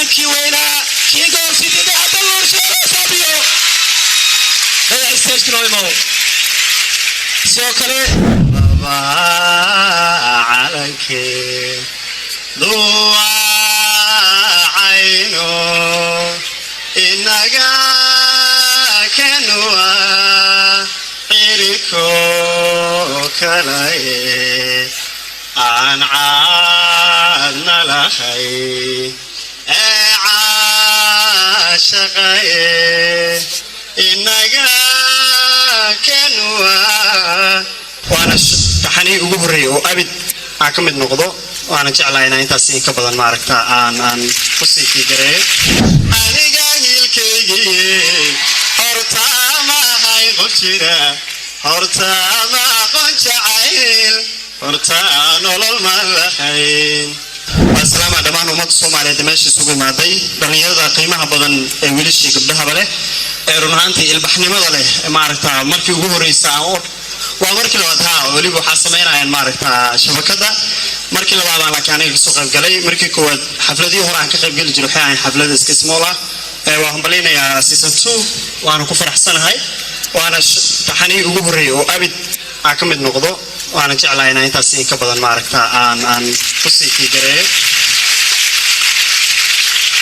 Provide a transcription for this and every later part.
Abwaankii weynaa, King of City, Dayax Dalnuurshe saabiyo. Dayax, stage noo imow. Sidoo kale calankee duwacayno inaga kanua ciriko kalaye aan caadna lahay ee caashaqaye inaga kanua. Waana taxanii ugu horreeyay oo abid aan ka mid noqdo, waana jeclahay inaan intaas in ka badan, maaragta, aan kusii fiigareeyo. Aniga hiilkaygiye horta ma ahay qof jira, horta ma aqoon jacayl, horta nolol ma lahayn. Waa salaama dhammaan ummadda Soomaaliyeed meesha isugu imaaday, dhallinyarada qiimaha badan ee wiilashii gabdhahaba leh ee run ahaantii ilbaxnimada leh. Maaragta, markii ugu horreysa waa markii labaad, ha, weliba waxaa sameynayaan, maaragta, shabakada markii labaadaan, laakiin aniga kasoo qayb galay. Markii koowaad xafladihii hore aan ka qayb geli jiray waxay ahayn xaflada iska small ah. Waa hambalynayaa season 2, waana ku faraxsanahay, waana taxanii ugu horreeyay oo abid aan ka mid noqdo, waana jeclahay inaan intaas in ka badan, maaragta, aan kusii fiigareeyo.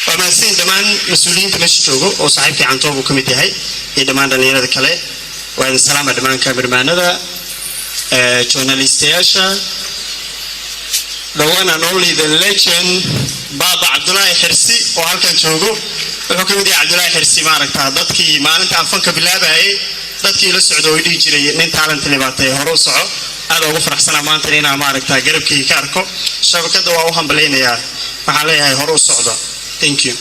Waa mahadsanyihin dhammaan mas-uuliyiinta meesha joogo oo saaxiibkii Cantoob uu ka mid yahay iyo dhammaan dhallinyarada kale. Waa idin salaama dhammaan kaamirmaanada, journalistayaasha, the one and only, the legend, Baaba Cabdulaahi Xirsi oo halkan joogo. Wuxuu ka mid yahay Cabdulaahi Xirsi, maaragta, dadkii maalinta aan fanka bilaabayay, dadkii la socdo oo dhihi jiray nin talent libaatay, hore u soco. Aad ugu faraxsanaa maanta inaan, maaragta, garabkayga ka arko. Shabakadda waa u hambalaynayaa, waxaan leeyahay hore u socdo. Thank you.